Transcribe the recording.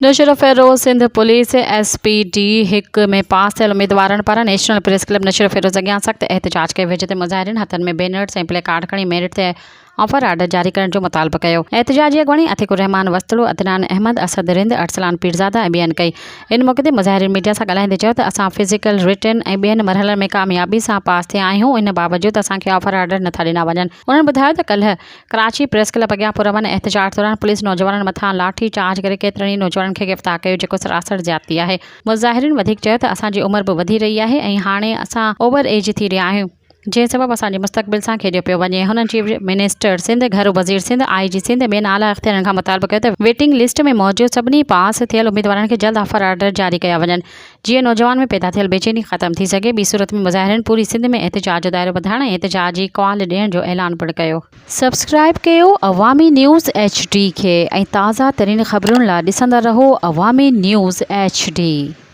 Naushahro Feroze, Sindh police S P D هڪ ۾ پاس ٿيل اميدوارن پاران نيشنل پريس ڪلب نوشهروفيروز اڳيان سخت احتجاج ڪيو ويو جتي مظاهرين هٿن ۾ بينرز ۽ پلي ڪارڊ کڻي ميرٽ تي آفر آرڊر جاري ڪرڻ جو مطالبو ڪيو. احتجاجي اڳواڻي عتيق الرحمان وسطڙو، عدنان احمد، اسد رند، ارسلان پيرزاده ۽ ٻين ڪئي. ان موقعي تي مظاهرين ميڊيا سان ڳالهائيندي چيو ته اسان فزيڪل، رٽن ۽ ٻين مرحلن ۾ ڪاميابي سان پاس ٿيا آهيون ان باوجود اسان کي آفر آرڊر نٿا ڏنا وڃن. انهن ٻڌايو ته ڪلهه ڪراچي پريس ڪلب اڳيان پرامن احتجاج دوران پوليس نوجوانن مٿان لاٺي چارج ڪري ڪيترن ئي نوجوانن کي گرفتار ڪيو جيڪو سراسر زيادتي آهي. مظاهرين وڌيڪ چيو ته اسان جي عمر به وڌي رهي آهي ۽ هاڻي اسان اوور ايج ٿي رهيا آهيون جنهن سبب اسان جي مستقبل سان کيڏيو پيو وڃي. هنن چيف منسٽر سنڌ، گهرو وزير سنڌ، آء جي سنڌ ۽ ٻين اعليٰ اختيارين کان مطالبو ڪيو ته ويٽنگ لسٽ ۾ موجود سڀني پاس ٿيل اميدوارن کي جلد آفر آرڊر جاري ڪيا وڃن. جيئن نوجوان ۾ پيدا ٿيل بيچيني ختم ٿي سگهي، ٻي صورت ۾ مظاهرين پوري سنڌ ۾ احتجاج جو دائرو وڌائڻ ۽ احتجاجي ڪال ڏيڻ جو اعلان پڻ ڪيو. سبسڪرائيب ڪيو عوامي نيوز ايڇ ڊي کي ۽ تازه ترين خبرن لا ڏسندا رهو عوامي نيوز ايڇ ڊي.